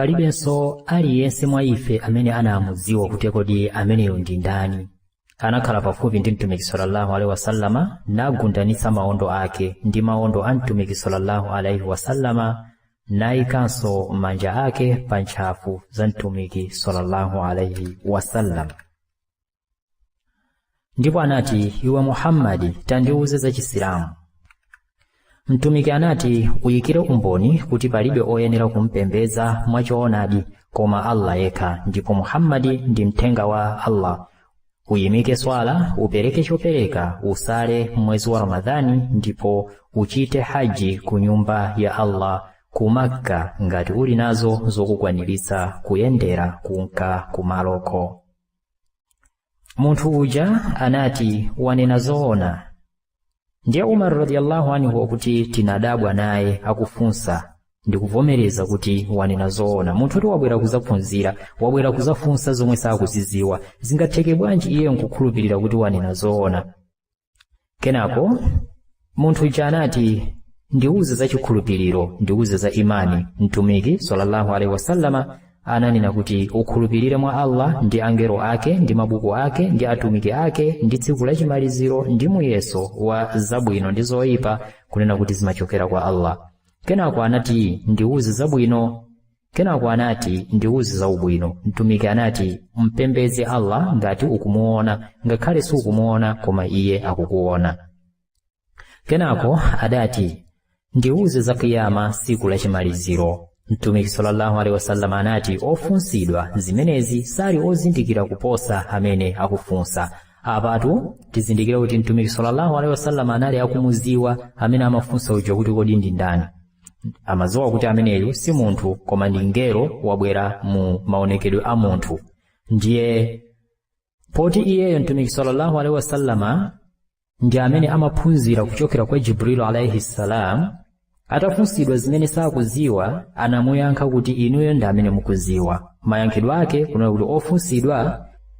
Palibenso aliyense mwa ife amene anamudziwa kuti kodi ameneyo ndi ndani. Anakhala pafupi ndi Mtumiki sallallahu alaihi wasallama, nagundanitsa maondo ake ndi maondo a Mtumiki sallallahu alaihi wasallama, nayikanso manja ake pa ntchafu za Mtumiki sallallahu alaihi wasallam. Ndipo anati, iwe Muhammadi, tandiuze za Chisilamu. Mtumiki anati, uyikire umboni kuti palibe oyenera kumpembedza mwachoonadi koma Allah yekha, ndipo Muhammadi ndi mthenga wa Allah. Uyimike swala, upereke chopereka, usale mwezi wa Ramadhani, ndipo uchite haji ku nyumba ya Allah ku Makka ngati uli nazo zokukwaniritsa kuyendera kunka kumaloko. Munthu uja anati, wanena zoona. Ndiye Umar radiyallahu anhu kuti tinadabwa naye akufunsa ndikuvomereza kuti wanena zoona. Munthu kuti wabwera kuzaphunzira, wabwera kuzafunsa zomwe sakuziziwa, zingatheke bwanji iye nkukhulupirira kuti wanena zoona? Kenako munthu uja anati, ndiuze za chikhulupiriro, ndiuze za imani. Mtumiki sallallahu alaihi wasallama ananena kuti ukhulupirire mwa Allah ndi angelo ake ndi mabuku ake ndi atumiki ake ndi tsiku lachimaliziro ndi muyeso wa zabwino ndi zoyipa, kunena kuti zimachokera kwa Allah. Kenako anati, ndiuze zabwino. Kenako anati, ndiuze za ubwino. Mtumiki anati, mpembedze Allah ngati ukumuona, ngakhale sukumuona koma iye akukuona. Kenako adati, ndiuze za kiyama, tsiku lachimaliziro. Mtumiki sallallahu alaihi wasallam anati, ofunsidwa zimenezi sali ozindikira kuposa amene akufunsa. Apatu tizindikire kuti Mtumiki sallallahu alaihi wasallam anali akumuziwa amene amafunsa uja kuti kodi ndi ndani. Amadziwa kuti ameneyu si munthu koma ndi mngelo wabwera mu maonekedwe a munthu. Ndiye poti iyeyo Mtumiki sallallahu alaihi wasallama ndi amene amaphunzira kuchokera kwa Jibril alaihi salam, atafunsidwa zimene sakuziwa anamuyankha kuti inuyo ndi amene mukuziwa. Mayankhidwe ake kunena kuti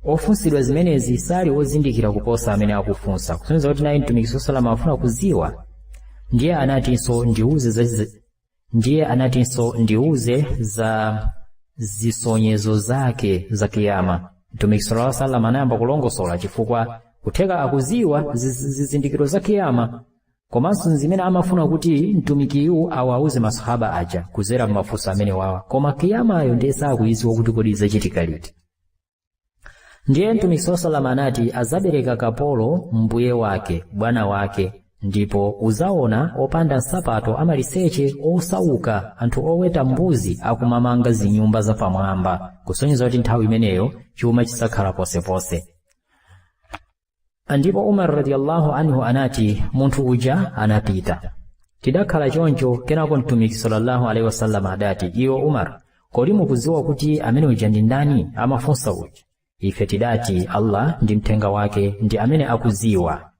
ofunsidwa zimenezi sali ozindikira kuposa amene akufunsa, kusonyeza kuti naye Mtumiki sallallahu alaihi wasallam afuna kuziwa. Ndiye anatinso, ndiuze za zisonyezo zake za kiyama. Mtumiki sallallahu alaihi wasallam anayamba kulongosola chifukwa kutheka akuziwa zizindikiro za kiyama, komanso zimene amafuna kuti mtumikiyu awauze masahaba aja kuzera m'mafunso amene wawa, koma kiyamayo ndiye sakuiziwa kuti kodi idzachitika liti. Ndiye Mtumiki sallallahu alaihi wasallam anati, azabereka kapolo mbuye wake, bwana wake, ndipo uzaona opanda nsapato, amaliseche, osauka, anthu oweta mbuzi akumamanga zinyumba zapamwamba, kusonyeza kuti nthawi imeneyo chuma chisakhala posepose. Ndipo Umar radiyallahu anhu anati, munthu uja anapita, tidakhala choncho. Kenako Mtumiki sallallahu alaihi wasallam adati, iwe Umar, kodi mukudziwa kuti amene uja ndi ndani amafunsa uja? Ife tidati, Allah ndi mthenga wake ndi amene akudziwa.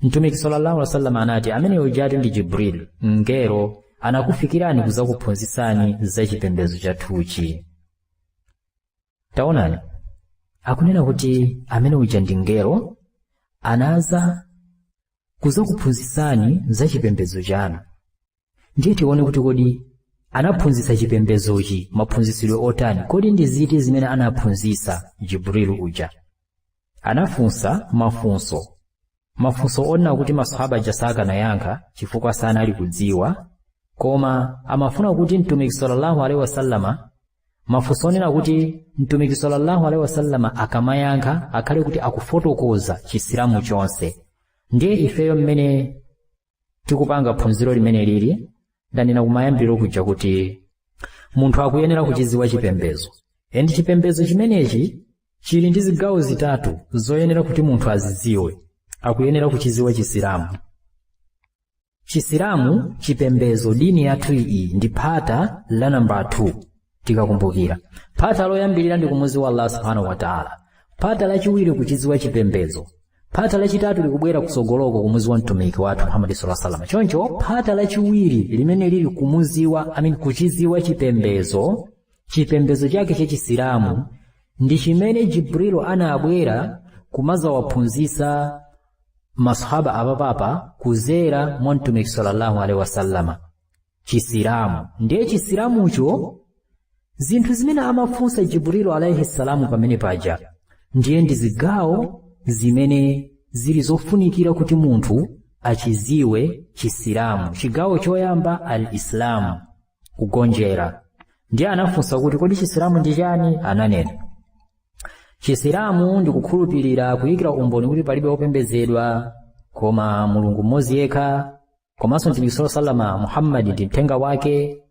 Mtumiki sallallahu alaihi wasallam anati, amene ujatu ndi Jibril, mngelo anakufikirani kuzakuphunzitsani za chipembedzo chathuchi. Taonani, akunena kuti amene uja ndi mngelo anaza kuzakuphunzitsani za chipembedzo chanu. Ndiye tione kuti kodi anaphunzitsa chipembedzochi maphunzitsidwe otani? Kodi ndi ziti zimene anaphunzitsa Jibril uja? Anafunsa mafunso onena kuti masahaba aja sakanayankha chifukwa sanali kudziwa, koma amafuna kuti Mtumiki sallallahu alaihi wasallama, mafunso onena kuti Mtumiki sallallahu alaihi wasallama akamayankha akhale kuti akufotokoza Chisilamu chonse. Ndiye ifeyo mmene tikupanga phunziro limene lili, ndanena kumayambiro kuja kuti munthu akuyenera kuchidziwa chipembedzo, and chipembedzo chimenechi chili ndi zigawo zitatu zoyenera kuti munthu azidziwe. Akuyenera kuchidziwa Chisilamu. Chisilamu, chipembedzo, dini yathu iyi ndi phata la namba 2. Tikakumbukira, phata loyambirira ndi kumudziwa Allah subhanahu wa ta'ala, phata lachiwiri kuchidziwa chipembedzo, phata lachitatu likubwera kutsogoloko, kumudziwa mtumiki wathu Muhammad sallallahu alaihi wasallam. Choncho phata lachiwiri limene lili kumudziwa, I mean, kuchidziwa chipembedzo, chipembedzo chake cha Chisilamu, ndi chimene Jibril anabwera kumazawaphunzitsa masahaba apapapa kuzera mwa Mtumiki sallallahu alaihi wasallama, Chisilamu. Ndiye Chisilamucho Zinthu zimene amafunsa Jibrilu alaihi salamu pamene paja ndiye ndi zigawo zimene zili zofunikira kuti munthu achiziwe Chisilamu. Chigawo choyamba, al-Islamu, kugonjera. Ndiye anafunsa kuti kodi Chisilamu ndi chani? Ananena Chisilamu ndi kukhulupirira, kuyikira umboni kuti palibe wopembedzedwa koma Mulungu mmodzi yekha, komanso Mtumiki sallallahu alaihi wasallam Muhammad ndi mthenga wake,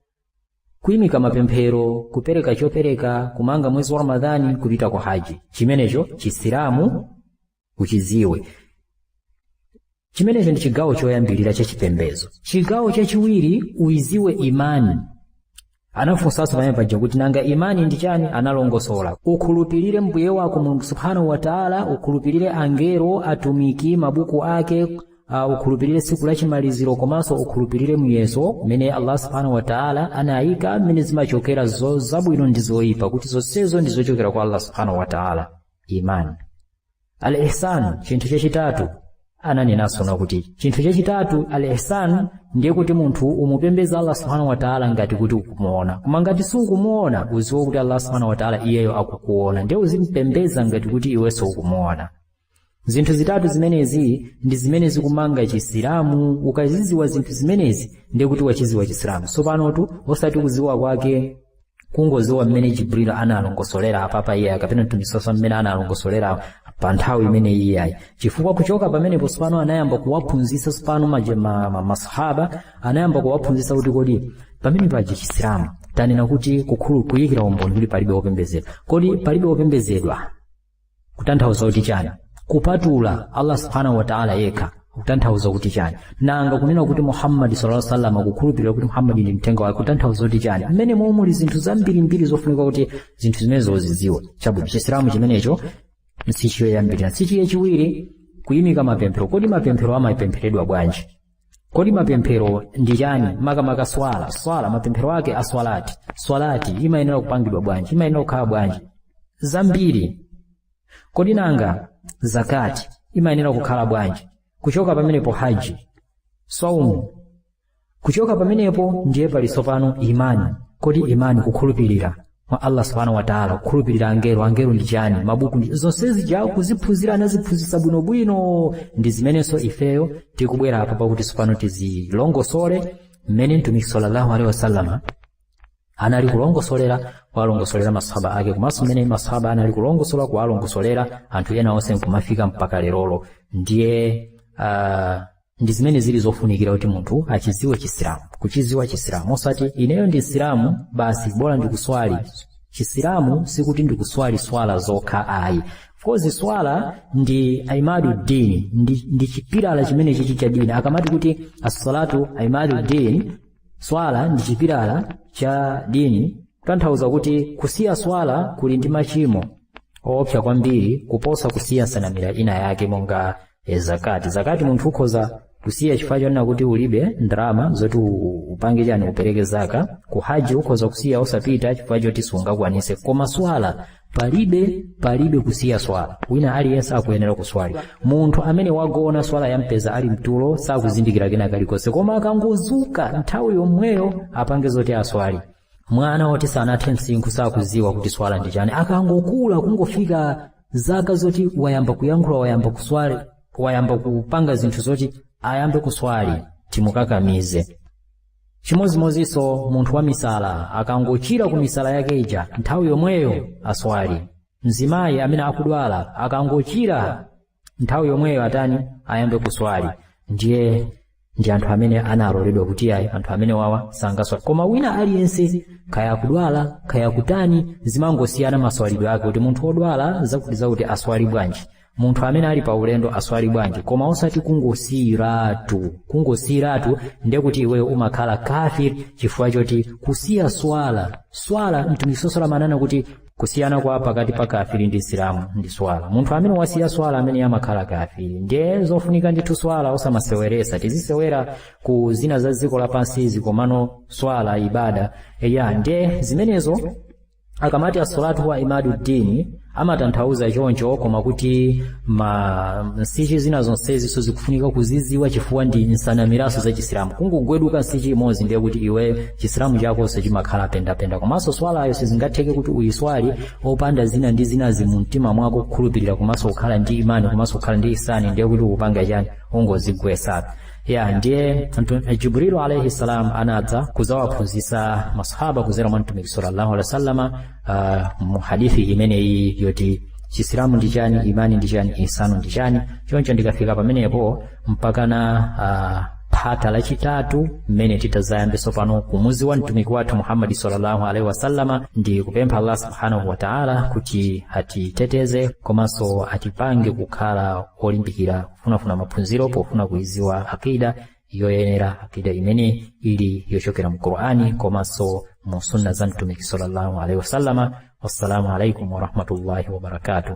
kuyimika mapemphero, kupereka chopereka, kumanga mwezi wa Ramadhani, kupita ku haji. Chimenecho Chisilamu uchiziwe. Chimenecho ndi chigawo choyambirira cha chipembedzo. Chigawo chachiwiri, uiziwe imani. Anafunsanso pamene paja kuti nanga imani ndi chani? Analongosola: ukhulupirire mbuye wako Mulungu subhanahu wa taala, ukhulupirire angelo, atumiki, mabuku ake, ukhulupirire tsiku la chimaliziro, komanso ukhulupirire muyeso mmene Allah subhanahu wa taala anayika, mmene zimachokera zabwino ndi zoyipa, kuti zonsezo ndi zochokera kwa Allah subhanahu wa taala. Imani. Al-ihsan, chinthu chachitatu, ananenanso nakuti chinthu chachitatu, al-ihsan, ndiye kuti munthu umupembeza Allah subhanahu wa taala ngati kuti ukumuona, koma ngati sukumuona, uziwe kuti Allah subhanahu wa taala iyeyo akukuona, ndiye uzimpembeza ngati kuti iwenso ukumuona. Zinthu zitatu zimenezi ndi zimene zikumanga Chisilamu. Ukaziziwa zinthu zimenezi, ndiye kuti wachiziwa Chisilamu. Tsopanotu osati kuziwa kwake kungoziwa mmene Jibril analongosolera apapa iye, kapena Mtumiki mmene analongosolera pa nthawi imene iyayi, chifukwa kuchoka pamenepo tsopano anayamba kuwaphunzitsa tsopano masahaba, anayamba kuwaphunzitsa kuti kodi pamene paja Chisilamu tanena kuti kuyikira umboni kuti palibe wopembedzedwa, kodi palibe wopembedzedwa kutanthauza kuti chani? Kupatula Allah subhanahu wa ta'ala yekha kutanthauza kuti chani? Nanga kunena kuti Muhammad sallallahu alaihi wasallam, kukhulupirira kuti Muhammad ndi mthenga wake, kutanthauza kuti chani? Mmene momwe muli zinthu zambirimbiri zofunika kuti zinthu zimenezo uzidziwe. Chabwino, Chisilamu chimenecho nsichi yoyambirira. Nsichi yachiwiri, kuyimika mapemphero. Kodi mapemphero amapempheredwa bwanji? Kodi mapemphero ndi chani? Makamaka swala, swala, mapemphero ake aswalati, swalati imayenera kupangidwa bwanji? Imayenera kukhala bwanji? Zambiri. Kodi nanga zakati imayenera kukhala bwanji? Kuchoka pamenepo haji, saumu. Kuchoka pamenepo ndiye pali tsopano imani. Kodi imani, kukhulupirira mwa Allah subhanahu wa ta'ala, kukhulupirira angelo, angelo ndi chani, mabuku, ndi zonsezi ja kuziphunzira, anaziphunzitsa bwinobwino. Ndi zimenenso ifeyo tikubwera apa pakuti tsopano tizilongosole mmene Mtumiki sallallahu alaihi wasallam anali kulongosolera, kuwalongosolera masahaba ake, komanso mmene masahaba anali kulongosola, kuwalongosolera anthu ena onse, nkumafika mpaka lerolo. Ndiye ndi zimene zili zofunikira kuti munthu achiziwe Chisilamu, kuchiziwa Chisilamu, osati ineyo ndi Silamu basi, bola ndikuswali. Chisilamu sikuti ndikuswali swala zokha ayi. Of course swala ndi imadu dini, ndi chipilala chimene chichi cha dini. Akamati kuti as-salatu imadu dini, swala ndi chipilala cha dini, kutanthauza kuti kusiya swala kuli ndi machimo oopsa kwambiri kuposa kusiya nsanamira ina yake monga zakati. Zakati munthu ukhoza kusiya chifukwa chonena kuti ulibe ndalama zoti upange chani, upereke zaka. Ku haji ukhoza kusiya osapita chifukwa choti sungakwanise. Koma swala palibe, palibe kusiya swala. Wina aliyense akuyenera kuswali. Munthu amene wagona, swala yampeza ali mtulo, sakuzindikira kena kalikonse, koma akangozuka nthawi yomweyo apange zoti aswali. Mwana woti sanathe msinkhu, sakuziwa kuti swala ndi chani, akangokula kungofika zaka zoti wayamba kuyankhula, wayamba kuswali, wayamba kupanga zinthu zoti ayambe kuswali, timukakamize. Chimodzimodzinso munthu wa misala, akangochira ku misala yake ija, nthawi yomweyo aswali. Mzimayi amene akudwala, akangochira nthawi yomweyo atani? Ayambe kuswali. Ndiye ndi anthu amene analoledwa kuti ayi, anthu amene wawa sangaswali, koma wina aliyense, kaya akudwala kaya kutani, zimangosiyana maswalidwe ake, kuti munthu wodwala zakuti zakuti aswali bwanji, munthu amene ali pa ulendo aswali bwanji, koma osati kungosiyiratu. Kungosiyiratu ndiye kuti iweyo umakhala kafir, chifukwa choti kusiya swala, swala Mtumiki sallallahu amanena kuti kusiyana kwa pakati pa kafiri ndi Isilamu ndi swala. Munthu amene wasiya swala, amene amakhala kafiri. Ndiye zofunika ndithu swala osamaseweresa. Tizisewera ku zina za dziko lapansi, komano swala ibada eya. Ndiye zimenezo akamati as-salatu huwa imadu dini, Amatanthauza choncho, koma kuti ma nsichi zina zonseziso zikufunika kuziziwa chifukwa ndi nsanamiraso za Chisilamu. Kungogweduka nsichi imodzi, ndiye kuti iwe Chisilamu chakonso chimakhala pendapenda. Komanso swalayo sizingatheke kuti uyiswali opanda zina ndi zinazi mu mtima mwako, kukhulupirira komanso kukhala ndi imani komanso kukhala ndi ihsani. Ndiye kuti ukupanga chani? Ungozigwesa ya. Ndiye Jibrilu alayhi salam anadza kuzawaphunzitsa masahaba kuzera mwa Mtumiki sallallahu alaihi wasallama mu hadithi imeneyi yoti Chisilamu ndi chani, imani ndi chani, ihsanu ndi chani. Choncho ndikafika pamenepo mpakana phata lachitatu mmene titazayambeso pano kumuzi wa mtumiki wathu Muhammadi sallallahu alaihi wasallama, ndi kupempha Allah subhanahu wa ta'ala kuti atiteteze komanso atipange kukhala olimbikira kufunafuna maphunziro pofuna kuiziwa akida yoyenera, akida imene ili yochokera mu Qur'ani komanso mu sunna za Mtumiki sallallahu alaihi wasallama. Wassalamu alaikum warahmatullahi wabarakatuh.